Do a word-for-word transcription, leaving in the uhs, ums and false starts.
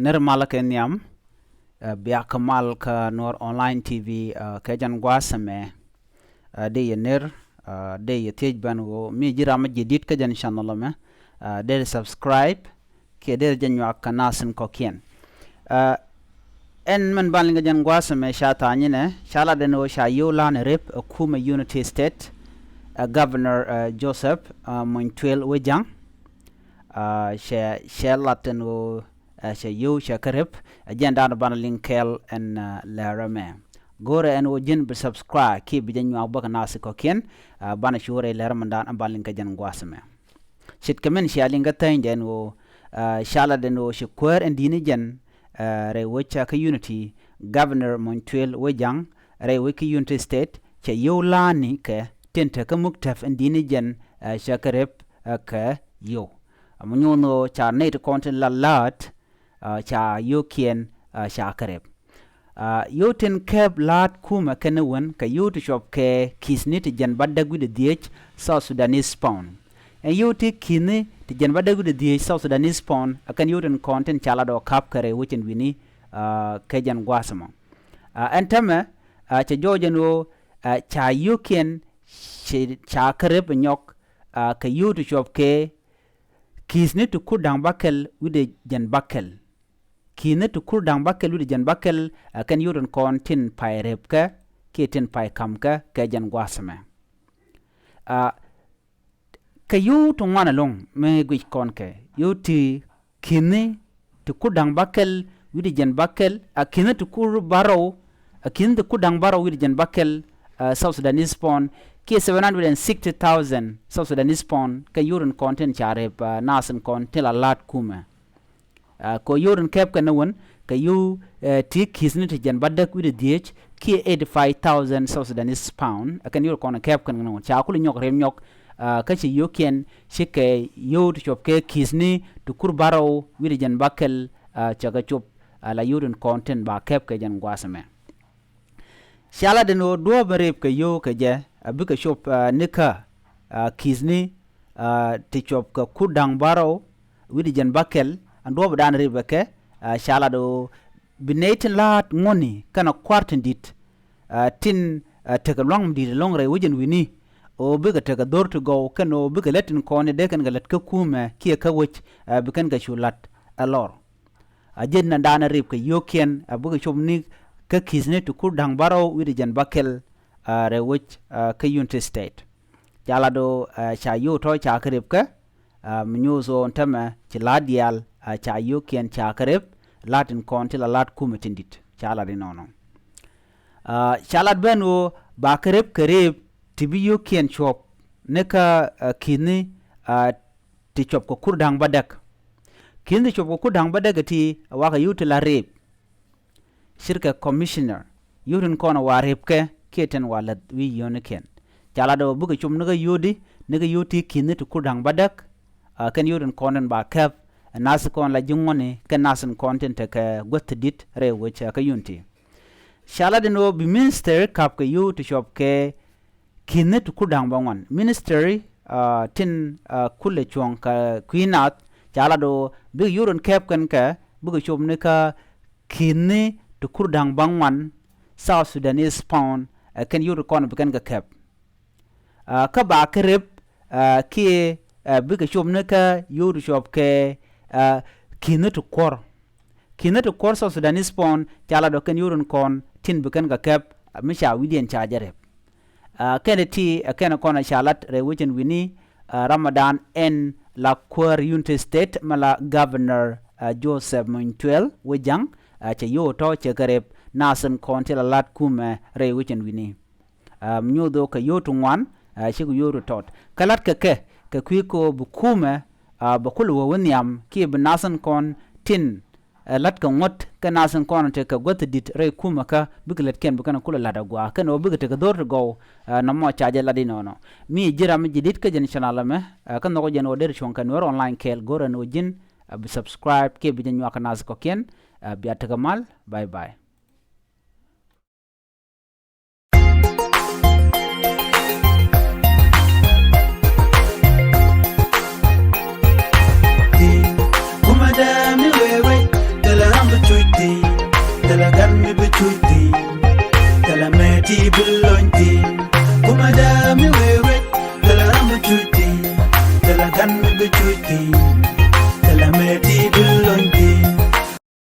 Nir mal kɛ nhiam, ɛ, bia kɛ mal kä Nuɔr Online T V, ɛ, kɛ jɛn gua̱a̱th ɛmɛ. Ɛ, dee yɛ nir, ɛ, dee yɛ thiec ben ɣöö mi ji̱ ram mi ji̱ di̱t kä jɛn channel ɛmɛ, ɛ, dee subscribe kiɛ dee jɛ nyuak kä nath in kɔ̱kiɛn. Ɛ, ɛn min ban liŋ kä jɛn gua̱a̱th ɛmɛ ca tha̱a̱ŋ inɛ, ca lat ɛn ɣöö ca yio̱w la̱a̱n rep ɛ kumɛ Unity State, ɛ, Governor, ɛ, Joseph, ɛ, Mony Tuel Wejang. Ɛ, cɛ, cɛ lat ɛn ɣöö, ɛ, cɛ yio̱w cɛ kɛ rep, ɛ, jɛn da̱a̱n banɛ liŋ kɛɛl ɛn, ɛ, lɛr ɛmɛ. Go̱rɛ ɛn ɣöö ji̱n bi subscribe kiɛ bi jɛ nyuak bä kä nath in kɔ̱kiɛn, ɛ, banɛ cu rɛy lɛr ɛmɛ da̱a̱n ɛn ban liŋ kä jɛn gua̱a̱th ɛmɛ. Ce̱tkɛ min cia liŋ kä thäny dɛn ɣöö, ɛ, ca lat ɛn ɣöö ci kuäär in di̱t ni jɛn, ɛ, rɛy wec kä Unity, Governor Mony Tuel Wejang, rɛy wec kä Unity State, cɛ yio̱w la̱a̱ni kɛ tin te kä muk tɛp in di̱t ni jɛn, ɛ, cɛ kɛ rep, ɛ, kɛ yio̱w. Ɛ, mi nyuɔ̱n ɣöö ca nɛy ti kɔn tin la la̱a̱t, ɛ, ca yio̱wkiɛn, ɛ, ca kɛ rep. Ɛ, yio̱w tin kɛp la̱a̱t kumɛ kɛn ni wän kɛ yio̱w ti cuɔp kɛ ki̱thni ti jiɛn bädäk wi̱cdɛ dhieec South Sudanese pound. Ɛn yio̱w ti ki̱thni ti jiɛn bädäk wi̱cdɛ dhieec South Sudanese pound, ɛ kɛn yio̱w tin kɔn tin ca lat ɔ ka̱p kɛ rɛy wec in wi̱ni, ɛ, kɛ jɛn gua̱a̱th ɛmɔ. Ɛ, ɛn täämɛ, ɛ, cɛ jɔɔc ɛn ɣöö, ɛ, ca yio̱wkiɛn ci, ca kɛ rep ɛ nyɔk, ɛ, kɛ yio̱w ti cuɔp kɛ ki̱thni ti kur da̱ŋ bäkɛl wi̱cdɛ jiɛn bäkɛl. Ki̱thni ti kur da̱ŋ bäkɛl wi̱cdɛ jiɛn bäkɛl, ɛ kɛn yio̱w tin kɔn tin pay rep kɛ kiɛ tin pay ka̱m kɛ kɛ jɛn gua̱a̱th ɛmɛ. Ɛ, kɛ yio̱w ti ŋuan ɛlɔ̱ŋ mi guic kɔn kɛ, yio̱w ti ki̱thni ti kur da̱ŋ bäkɛl wi̱cdɛ jiɛn bäkɛl, ɛ ki̱thni ti kur bärɔw, ɛ ki̱thni ti kur da̱ŋ bärɔw wi̱cdɛ jiɛn bäkɛl, ɛ, South Sudanese pound, kiɛ seven hundred and sixty thousand South Sudanese pound, kɛn yio̱w tin kɔn tin ca rep, ɛ, nath in kɔn tin la la̱a̱t kumɛ. Ɛ, kɛ ɣöö yio̱w tin kɛp kɛn ni wän kɛ yio̱w, ɛ, ti ki̱thni ti jiɛn bädäk wi̱cdɛ dhieec kiɛ eighty five thousand South Sudanese pound, ɛ kɛn yio̱w tin kɔn kɛp kɛn ni wän ca kulɛ nyɔk rep nyɔk, ɛ, kä ci yio̱wkiɛn ci kɛ yio̱w ti cuɔp kɛ ki̱thni ti kur bärɔw wi̱cdɛ jiɛn bäkɛl, ɛ, cɛ kɛ cop, ɛ, la yio̱w tin kɔn tin ba kɛp kɛ jɛn gua̱a̱th ɛmɛ. Ca lat ɛn ɣöö duɔ̱ɔ̱p in rep kɛ yio̱w kɛ jɛ, ɛ, bikɛ cop, ɛ, ni kä, ɛ, ki̱thni, ɛ, ti cuɔp kɛ kur da̱ŋ bärɔw wi̱cdɛ jiɛn bäkɛl, ɛn duɔ̱ɔ̱p in dan rep kɛ kɛ, ɛ, ca lat ɣöö bi nɛy tin la̱a̱t ŋuɔ̱tni kɛnɛ kua̱r tin di̱t, ɛ, tin, ɛ, tekɛ lua̱ŋ mi di̱i̱t ɛlɔ̱ŋ rɛy wec in wi̱ni, ɣöö bikɛ tekɛ dho̱r ti gɔw kɛn ɣöö bikɛ lät tin kɔn in dee kɛn kɛ lät kä kumɛ kiɛ kä wec, ɛ, bi kɛn kɛ cu la̱t ɛ lɔr. A ji̱n ni da̱a̱n rep kɛ yio̱wkiɛn, ɛ, bikɛ cop ni kä ki̱thni ti kur da̱ŋ bärɔw wi̱cdɛ jiɛn bäkɛl, ɛ, rɛy wec, ɛ, kä Unity State. Ca lat ɣöö, ɛ, ca yio̱w tɔ̱ ca kɛ rep kɛ, ɛ, mi nyuuth ɣöö ɛn täämɛ ci la̱a̱t diaal, ɛ, ca yio̱wkiɛn ca kɛ rep, la̱a̱t tin kɔn ti la la̱a̱t kumɛ tin di̱t. Ca lat inɔnɔ. Ɛ, ca lat ben ɣöö ba kɛ rep kɛ rep ti bi yio̱wkiɛn cuɔp ni kä, ɛ, ki̱thni, ɛ, ti cuɔp kɛ kur da̱ŋ bädäk. Ki̱thni ti cuɔp kɛ kur da̱ŋ bädäk ɛ ti ɛ wakɛ yio̱w ti la rep. Ce̱tkɛ commissioner, yio̱w tin kɔn ɛ wa rep kɛ kiɛ tin wa läth wi̱i̱ yio̱wnikiɛn. Ca lat ɣöö bikɛ cop ni kä yio̱w di, ni kä yio̱w ti ki̱thni ti kur da̱ŋ bädäk, ɛ, kɛn yio̱w tin kɔn tin ba kɛp, ɛ, nath kɔn la ji̱ ŋuɔ̱tni kɛn nath kɔn tin tekɛ guäth ti di̱t rɛy wec, ɛ, kä Unity. Ca lat ɛn ɣöö bi minister ka̱p kɛ yio̱w ti cuɔp kɛ ki̱thni ti kur da̱ŋ bäŋuan. Ministry, ɛ, tin, ɛ, kulɛ cuɔ̱ŋ kɛ kui̱ nath, ca lat ɣöö bikɛ yio̱w tin kɛp kɛn kɛ, bikɛ cop ni kä ki̱thni ti kur da̱ŋ bäŋuan South Sudanese pound, ɛ, kɛn yio̱w ti kɔn bi kɛn kɛ kɛp. Ɛ, kä ba kɛ rep, ɛ, kiɛ, ɛ, bikɛ cop ni kä yio̱w ti cuɔp kɛ, ɛ, ki̱thni ti kuɔ̱r. Ki̱thni ti kuɔ̱r South Sudanese pound, ca lat ɣöö kɛn yio̱w tin kɔn tin bi kɛn kɛ kɛp, ɛ, mi ca wi̱cdiɛn ca jɛ rep. Ɛ, kɛn ti, ɛ, kɛn kɔn ɛ ca lat rɛy wec in wi̱ni, ɛ, ram mi da̱a̱n ɛn la kuäär Unity State mi la Governor, ɛ, Joseph Mony Tuel Wejang, ɛ, cɛ yio̱w tɔ̱ cɛ kɛ rep nath tin kɔn ti la la̱a̱t kumɛ rɛy wec in wi̱ni. Ɛ, mi nyuuth ɣöö kɛ yio̱w ti ŋuan, ɛ, cikɛ yio̱w ti tɔt. Kä la̱t kɛ kɛ, kɛ kui̱ kɛ ɣöö bi kumɛ, ɛ, bɛ kulɛ wä wä nhiam, kiɛ bi nath tin kɔn tin, ɛ, la̱t kɛ ŋuɔ̱t, kɛ nath tin kɔn tekɛ guäth ti di̱t rɛy kumɛ kä, bikɛ lätkiɛn bi kɛn kulɛ la̱t a gɔaa. Kɛn ɣöö bikɛ tekɛ dho̱r ti gɔw, ɛ, nɔmɔ ca jɛ lat inɔnɔ. Mi ji̱ ram mi ji̱ di̱t kä jɛn channel ɛmɛ, ɛ, kä nhɔk jɛn ɣöö deri cuɔ̱ŋ kɛ Nuer Online kɛɛl, go̱rɛ ni ɣöö ji̱n, ɛ, bi subscribe, kiɛ bi jɛ nyuak kɛ nath kɔ̱kiɛn, ɛ, bia tekɛ mal, bye bye. Kumɛ dee mi wee wee, thilɛ ram I̱ bi lony thi̱n. Kumɛ dee mi wee wec. Thilɛ ram bi cuc thi̱n. Thilɛ gan mi bi cuc thi̱n.